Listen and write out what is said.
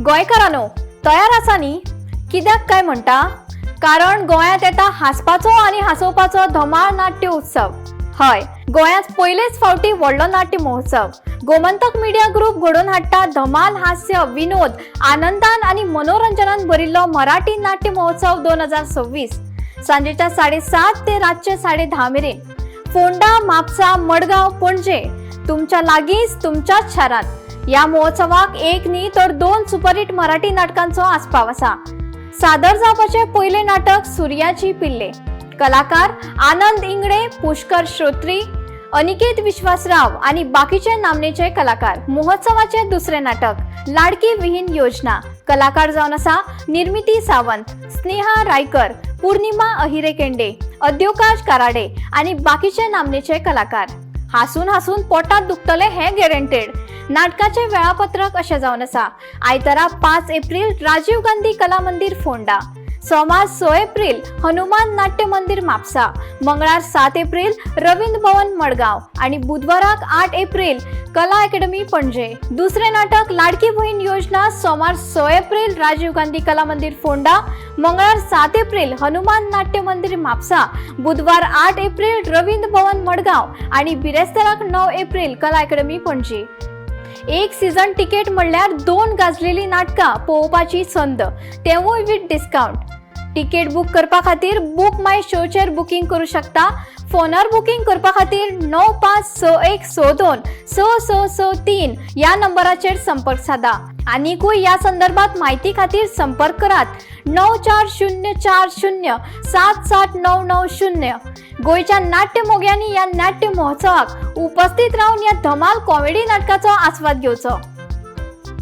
गोंयकारांनो, तयार आसा न्ही? कित्याक काय म्हणटा? कारण गोंयांत येता हांसपाचो आनी हांसोवपाचो धमाल नाट्य उत्सव. हय, गोंयांत पयलेच फावटी व्हडलो नाट्य महोत्सव. गोमंतक मिडिया ग्रुप घडोवन हाडटा धमाल हास्य विनोद, आनंदान आनी मनोरंजनान भरिल्लो मराठी नाट्य महोत्सव 2026, सांजेच्या 7:30 ते रातचे 10:30 मेरेन. फोंडा, म्हापसा, मडगांव, पणजे, तुमच्या लागींच, तुमच्याच शारांत. ह्या महोत्सवाक एक न्ही तर दोन सुपरहिट मराठी नाटकांचो आस्पाव आसा. सादर जावपाचे पयलें नाटक सुर्याची पिल्ले. कलाकार आनंद इंगळे, पुष्कर श्रोत्री, अनिकेत विश्वासराव आणि बाकीचे नामनेचे कलाकार. महोत्सवाचे दुसरे नाटक लाडकी विहीन योजना. कलाकार जावन आसा निर्मिती सावंत, स्नेहा रायकर, पूर्णिमा अहिरे केंडे, अद्योकाश कराडे आणि बाकीचे नामनेचे कलाकार. हासून हासून पोटात दुखतले हे गॅरंटेड. नाटकाचे वेळापत्रक अशें जावन आसा: आयतारा 5 एप्रील, राजीव गांधी कला मंदिर, फोंडा; सोमार 6 एप्रील, हनुमान नाट्य मंदिर, म्हापसा; मंगळार 7 एप्रील, रवींद्र भवन, मडगांव आणि बुधवाराक 8 एप्रील, कला अकॅडमी, पणजे. दुसरें नाटक लाडकी बहीण योजना, सोमार 6 एप्रील, राजीव गांधी कला मंदिर, फोंडा; मंगळार 7 एप्रील, हनुमान नाट्य मंदिर, म्हापसा; बुधवार 8 एप्रील, रवींद्र भवन, मडगांव आणि बिरेस्ताराक 9 एप्रील, कला अकॅडमी, पणजी. एक सीझन तिकेट म्हणल्यार दोन गाजलेली नाटकां पळोवपाची संद, तेवूय विथ डिस्काउंट. तिकेट बूक करपा खातीर बुक माय शोचेर बुकींग करूं शकता. फोनार बुकींग करपा खातीर 9561626663 ह्या नंबराचेर संपर्क सादा. आनिकूय ह्या संदर्भात म्हायती खातीर संपर्क करात 9404077990. गोंयच्या नाट्य मोग्यांनी ह्या नाट्य महोत्सवाक उपस्थित रावन ह्या धमाल कॉमेडी नाटकाचो आस्वाद घेवचो.